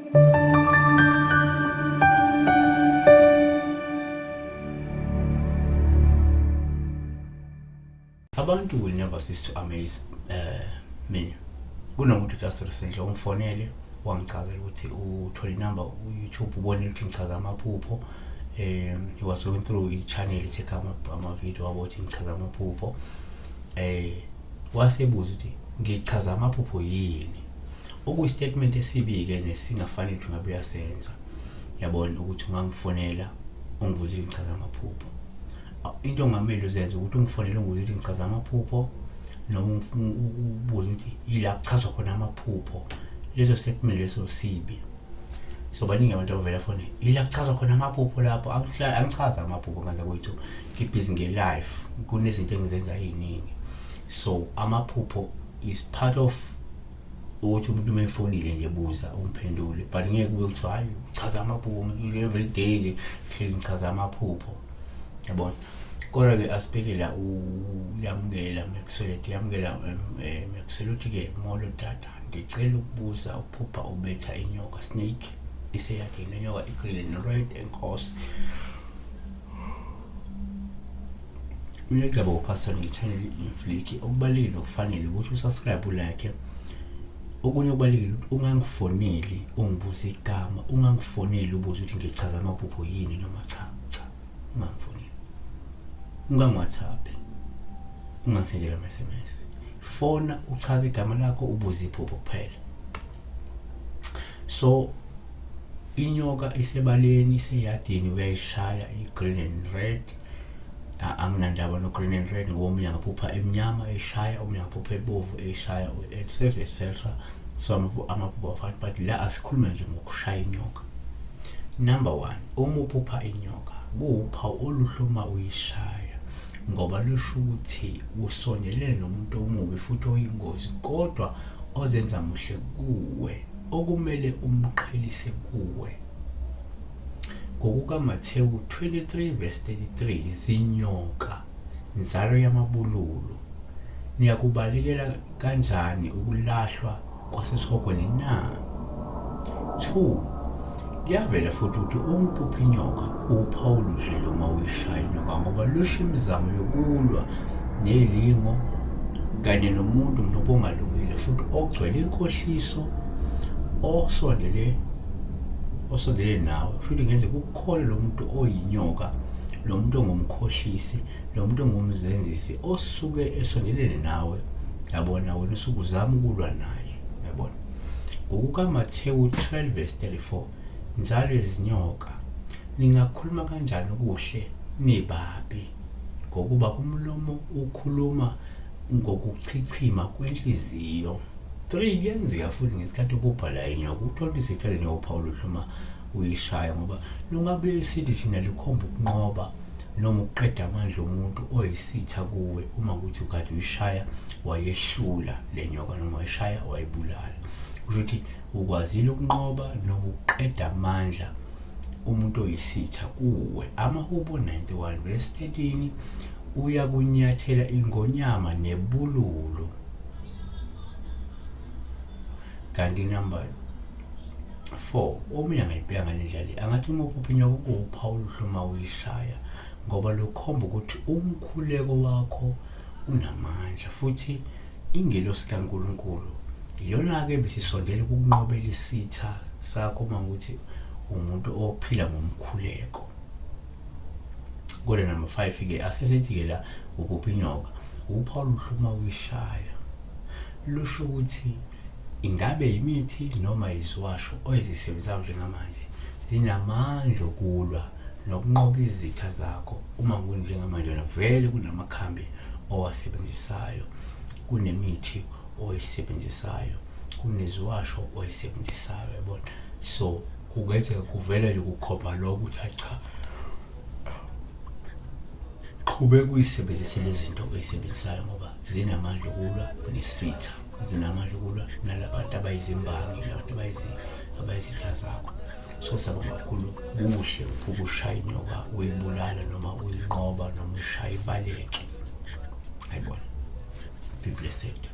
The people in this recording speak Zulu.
Abantu will never cease to amaze me. Kunomuntu just recently ongifonele wangichazela ukuthi uthole inamba ku-YouTube, ubonile ukuthi ngichaza amaphupho. He was going through i-channel, check ama-video wabo ukuthi ngichaza amaphupho. Wasebuza ukuthi ngichaza amaphupho yini, okuyi-statement esibi-ke nesingafanele ukuthi ngabe uyasenza. Yabona ukuthi ungangifonela ungibuza ukuthi ngichaza amaphupho. Into ongamele uzenze ukuthi ungifonele ungibuze ukuthi ngichaza amaphupho, noma ubuze ukuthi yila kuchazwa khona amaphupho. Leso statement leso sibi. So baningi abantu abavela fone, yila kuchazwa khona amaphupho lapho. Angichaza amaphupho ngenza kwethu, ngibhizi nge-life, kunezinto engizenza ey'ningi. So amaphupho is part of ukuthi umuntu uma efonile nje buza umphendule, but ngeke kube ukuthi hayi uchaza amaphupho every day nje, hleli ngichaza amaphupho, yabona. Kodwa-ke asibheke la, uyamukela Maxwell, yamukela Maxwell, uthi-ke molo tata, ndicela ukubuza, uphupha ubetha inyoka, snake, iseyadini, inyoka i-green and red. Enkosi. Mina ngaba uphasa nge-channel Inflick. Okubalulekile nokufanele ukuthi usubscribe, ulike. Okunye okubalulekile ukuthi ungangifoneli ungibuze igama, ungangifoneli ubuze ukuthi ngichaza amaphupho yini noma cha. Cha, ungangifoneli, ungangi-WhatsApp, ungangisendela ama-SMS. Fona uchaze igama lakho, ubuze iphupho kuphela. So inyoka isebaleni, iseyadini, uyayishaya, i-green and red. Anginandaba no-green and red ngoba omunye angaphupha emnyama eyishaya, omunye angaphupha ebovu eyishaya, etc etc. So amaphupho awafani, but la asikhulume nje ngokushaya inyoka. Number one, uma uphupha inyoka kuwuphawu oluhle uma uyishaya, ngoba lusho ukuthi usondelene nomuntu omubi futhi oyingozi, kodwa ozenza muhle kuwe, okumele umqhelise kuwe. NgokukaMathewu 23 verse 33, zinyoka, nzalo yamabululu, niyakubalekela kanjani ukulahlwa kwasesihogweni na? 2, kuyavela futhi ukuthi uma uphupha inyoka kuwuphawu oluhle noma uyishaya inyoka, ngoba lusho imizamo yokulwa nelingo kanye nomuntu mhlawumbe ongalungile futhi ogcwele inkohliso osondele nawe. Futhi ngeze kukhona lo muntu oyinyoka, lo muntu ongumkhohlisi, lo muntu ongumzenzisi osuke esondelene nawe, yabona, wena usuke uzama ukulwa naye, yabona. NgokukaMathewu 12 verse 34, nzalo yezinyoka, ningakhuluma kanjani okuhle nibabi, ngokuba kumlomo ukhuluma ngokuchichima kwenhliziyo. 3, kuyenzeka futhi ngesikhathi ububhala inyoka uthole ukuthi sithathe nje uphawu oluhle uma uyishaya, ngoba lungabe sithi thina likhomba ukunqoba noma ukuqeda amandla omuntu oyisitha kuwe, uma ukuthi ukade uyishaya wayehlula le nyoka noma wayishaya wayibulala, kusho ukuthi ukwazile ukunqoba noma ukuqeda amandla umuntu oyisitha kuwe. Amahubo 91 verse 13, uyakunyathela ingonyama nebululu. Kanti number 4, omunye angayibheka ngale ndlela le, angathi uma uphupha inyoka kuwuphawu oluhle uma uyishaya, ngoba lukhomba ukuthi umkhuleko wakho unamandla, futhi ingelosi kaNkulunkulu iyona-ke besisondele ukunqobela isitha sakho uma ukuthi umuntu ophila ngomkhuleko. Kodwa number 5-ke, asesithi-ke la uphupha inyoka, uphawu oluhle uma uyishaya, lusho ukuthi ingabe imithi noma iziwasho oyizisebenzisayo njengamanje zinamandla okulwa nokunqoba izitha zakho. Uma kunjengamanje wena vele kunamakhambi owasebenzisayo, kunemithi oyisebenzisayo, kuneziwasho oyisebenzisayo, yabona. So kungenzeka kuvele nje kukhomba lokho ukuthi hayi cha, qhubeka uyisebenzise lezi zinto oyisebenzisayo, ngoba zinamandla okulwa nesitha, zinamandla okulwa nalabantu abayizimbangi, labantu abayizitha zakho. So siyabonga kakhulu, kuhle ukushaya inyoka uyibulala noma uyinqoba noma uyishaya ibaleke. Ayibona, be blessed.